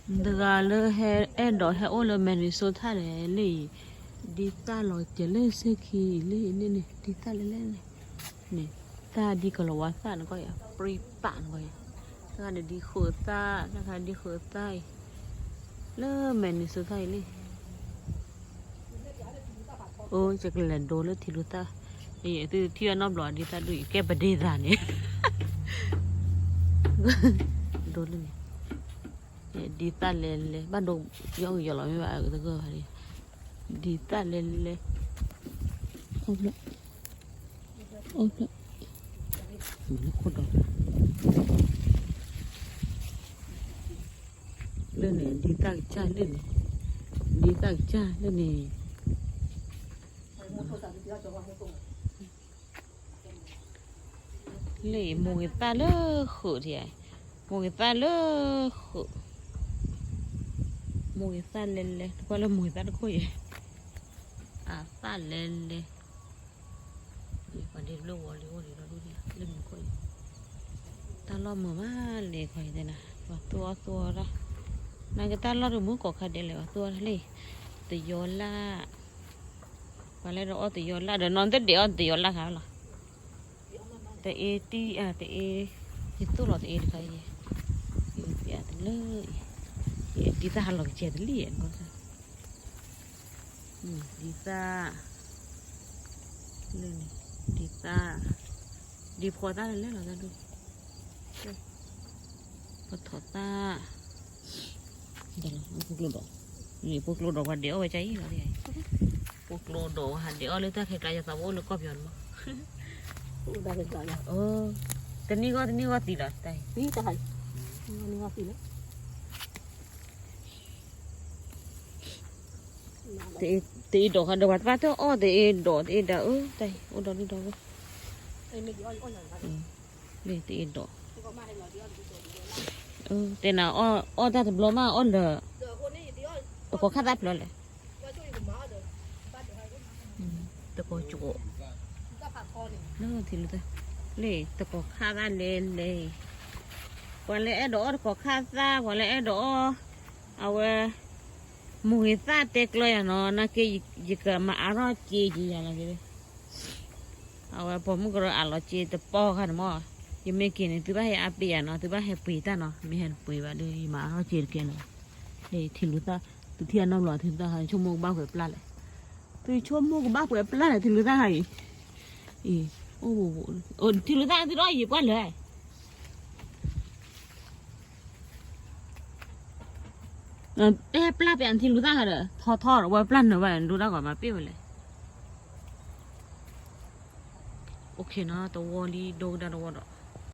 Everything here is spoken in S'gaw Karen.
တဂၤလၢဟဲအဲၣ်ဒိးဟဲအိၣ်လၢ Minnesota န့ၣ်လံ, ဒ်သၣ်လီၤကဲၤလၢစ့ၢ်ခံလံန့ၣ်န့ၣ် ဒ်သၣ်လဲၣ်လဲၣ်န့ၣ်, န့ၣ်, တၢ်ဒ်ကလီၤဝါသၣ်န့ၣ်ကီၢ်ယၤ ပြံပာ်န့ၣ်ကီၢ်ယၤ, တၢ်ခါန့ၣ်ဒ်ဃုာ်သၣ် တၢ်ခါဒ်ဃုာ်သၣ်အံၤ, လၢ Minnesota အံၤလံ အိ ယကလဲၤဒိလၢထံလူသၣ်, သုထံၣ်အနီတဘျီဒ်သၣ်ဒိၣ်အံၤ ကဲပဒ့သးန့ၣ်, ဒိလၢန့ၣ်, ဒ်သၣ်လဲၤလဲၤ ဘၣ်ဒိယီၢ်ကယီၤလီၤမ့ၢ်ဘၣ်အကတဂၢၢ်ဘၣ်, ဒ်သၣ်လဲၤလဲၤ, အီၣ်ဖျၢၣ်, အီၣ်ဖျၢၣ်, မ့ၢ်လၢခိၣ်ဒီး လၢန့ၣ် ဒ်သၣ်ကစၢ်လၢန့ၣ်, ဒ်သၣ်ကစၢ်လၢန့ၣ်, လၢမိၢ်ဂ့ၤသၣ်လၢဃုာ်ထံ, မိၢ်ဂ့ၤသၣ်လၢဃုာ်, မိၢ်ဂ့ၤသၣ်လဲၤလဲၤ တကွၢ်လၢမိၢ်ဂ့ၤသၣ်တခိၣ်အံၤ, အသၣ်လဲၤလဲၤ ပှၤဒ့တဘျီဝီၤလံအိၣ်ဒံးဒီဒူၣ်ဒံး လၢမုၢ်ခိၣ်အံၤ, တၢ်လီၢ်မုာ်မးလဲၤခီအံၤတဲနၤ ပှၤသူၣ်အီၣ်သူၣ်အီတၢ်, နာ်က့တၢ်လီၢ်တမုာ်ကိးခါဒဲးလဲၣ် ပှၤသူၣ်အီတၢ်လံ, တယီလၢ်, ပှၤလဲၤဒီးအီၣ်တယီလၢ်ဒီး နီၢ်တဒဲးအီၣ်တယီလၢ်ခါလီၤ, တအ့တံၢ်အတအ့, ယသူၣ်လီၤတအ့တခါအံၤ, ယပျးတလၢအံၤ, ယဒ်သၣ်ဟးလီၤကစဲတလံ, ဒ်သၣ်, လၢန့ၣ်, ဒ်သၣ်, ဒ်ဖိသၣ်လၢလဲၣ်လီၤသၣ်ဒိၣ်, ပထီၣ်သၣ်, ဖိကျိဒီး, ဖိကျိဒီးပှၤဒဲးအီၣ်ဝဲကအံၤလီၤ, ဖိကျိဒီးဝဲဟးဒဲးအီၣ်လၢတၢ်ခဲကျါ ယသးဝဲအိၣ်လၢကီၢ်ပယီၤန့ၣ်မး, တနံၣ်ဂီၢ်တနံၣ်ဂီၢ်သံလီၤ, တအ့ဒိးဃီဒီးပှၤတဘၣ်တအီၣ်တအ့ဒိးတအ့ဒၣ်အၢ တၢ်အံၤ အိၣ်ဒီဒူၣ်ဒီဝဲၢ်, လၢတအ့ဒိး, တဲနၤ အီၣ်တၢ်တဘျီမး အီၣ်လၢ တကိးခါသၣ်ဖျၢၣ်လဲၣ်, တကိးကၠိ, လၢထံလူသၣ်, လၢတကိးခါသၣ်လဲၣ်လဲၣ်, ပှၤလၢအဲၣ်ဒိးအီၣ်တကိးခါသၣ် ပှၤလၢအဲၣ်ဒိးအီၣ်, အဝဲ မိၢ်ဂ့ၤသၣ်တဲကျၢၤယၤနီၤ နာ်က့ ယကမၤအါထီၣ်စ့ယၤလီၤက့ၤ, အဝဲပိာ်မုၣ်ကရၢအးလီၤစ့တပီၢ်ခါန့ၣ်မး, ယမ့ၢ်က့ၤန့ၣ် သုဘၣ်ဟဲအါပ့ၤယၤနီၤ သုဘၣ်ဟဲပှ့ၤတၢ်နီၤ မ့ၢ်ဟဲပှ့ၤဘၣ်ဒီး ယမၤအါထီၣ်စ့တကဲလၢၤဘၣ်, ထံလူသၣ်, သုထံၣ်အနီတဘျီ ထံလူသၣ်ခါ ဆိကမိၣ်ကဘၣ်ပှဲၤပျၢ်လဲၣ်, သုဆိကမိၣ်ကဘၣ်ပှဲၤပျၢ်လဲၣ် ထံလူသၣ်ခါအံၤ, အံၤ, အိၣ်, ထံလူသၣ်သုထီၣ်ယံၤကွၢ်လၢ တဲပျၢ်ပျၢ်ထံလူသၣ်ခါဒီး ထီထီဒီး ဝဲပျၢ်နုာ်ဘၣ် ဒိတၢ်ဂီၤမၤပ့ၢ်ဝဲလဲၣ်, အိၣ်ခ့နီၤ တဝီလံ ဒိကဒါတဝီဒီး